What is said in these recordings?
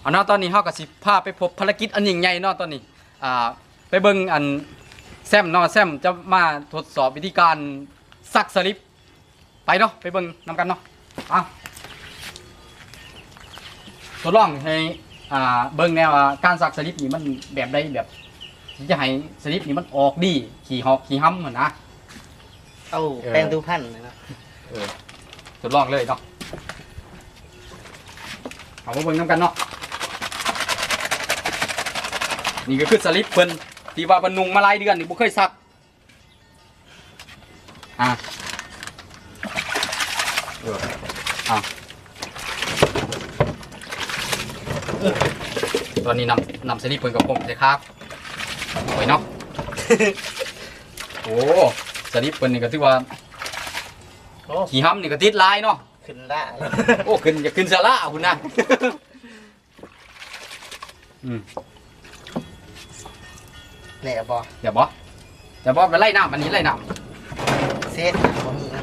ເອົາເນາະ ຕອນນີ້ເຮົາກໍຊິພາໄປພົບພາລະກິດອັນຍິ່ງໃຫຍ່ເນາະ ຕອນນີ້ ອ່າ ໄປເບິ່ງອັນແຊມເນາະ ແຊມຈະມາທົດສອບວິທີການສັກສະລິບ ໄປເນາະ ໄປເບິ່ງນຳກັນເນາະ ເອົາ ທົດລອງໃຫ້ ອ່າ ເບິ່ງແດ່ວ່າການສັກສະລິບນີ້ມັນແບບໃດ ແບບ ທີ່ຈະໃຫ້ສະລິບນີ້ມັນອອກດີ ຂີ້ຫອກຂີ້ຫຳຫັ້ນນະ ເອົາ ເອີ ແປງດູພັນເນາະ ເອີ ທົດລອງເລີຍເນາະ ເອົາມາເບິ່ງນຳກັນເນາະ ນີ້ກໍຄືສະລິບເພິ່ນ ທີ່ວ່າເພິ່ນນຸ່ງມາຫຼາຍເດືອນນີ້ບໍ່ເຄີຍສັກ ອ່າ ເອີ ເອົາ ຕອນນີ້ນຳ ນຳສະລິບເພິ່ນກໍພົມໃສ່ຄາ ໂອ້ຍເນາະ ໂອ້ ສະລິບເພິ່ນນີ້ກໍຖືວ່າ ໂອ້ ຂີ້ຫຳນີ້ກໍຕິດຫຼາຍເນາະ ຂຶ້ນລະ ໂອ້ ຂຶ້ນ ຢາກຂຶ້ນສະລະພຸ້ນນະ ອືມ ແຫຼະບໍ່ ແຫຼະບໍ່ ແຫຼະບໍ່ ໄປໄລ່ນ້ຳ ອັນນີ້ໄລ່ນ້ຳ ເຊັດ ບໍ່ມີນະ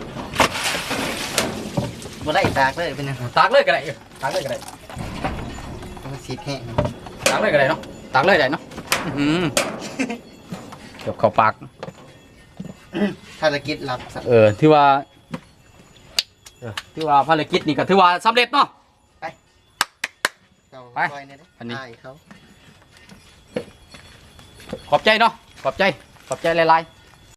ບໍ່ໄດ້ຕາກເລີຍ ເປັນຫຍັງ ຕາກເລີຍກໍໄດ້ ເອີ ຕາກເລີຍກໍໄດ້ ມັນຊິແຫ້ງ ຕາກເລີຍກໍໄດ້ເນາະ ຕາກເລີຍໄດ້ເນາະ ອື ເກືອບເຂົ້າປາກ ພາລະກິດລັບ ເອີ ຖືວ່າ ເອີ ຖືວ່າພາລະກິດນີ້ກໍຖືວ່າສຳເລັດເນາະ ໄປ ເຈົ້າ ໄປ ຊ່ອຍແດ່ເດີ ອັນນີ້ ອ້າຍເຂົາ ຂອບໃຈເນາະ ຂອບໃຈ ຂອບໃຈຫຼາຍໆ.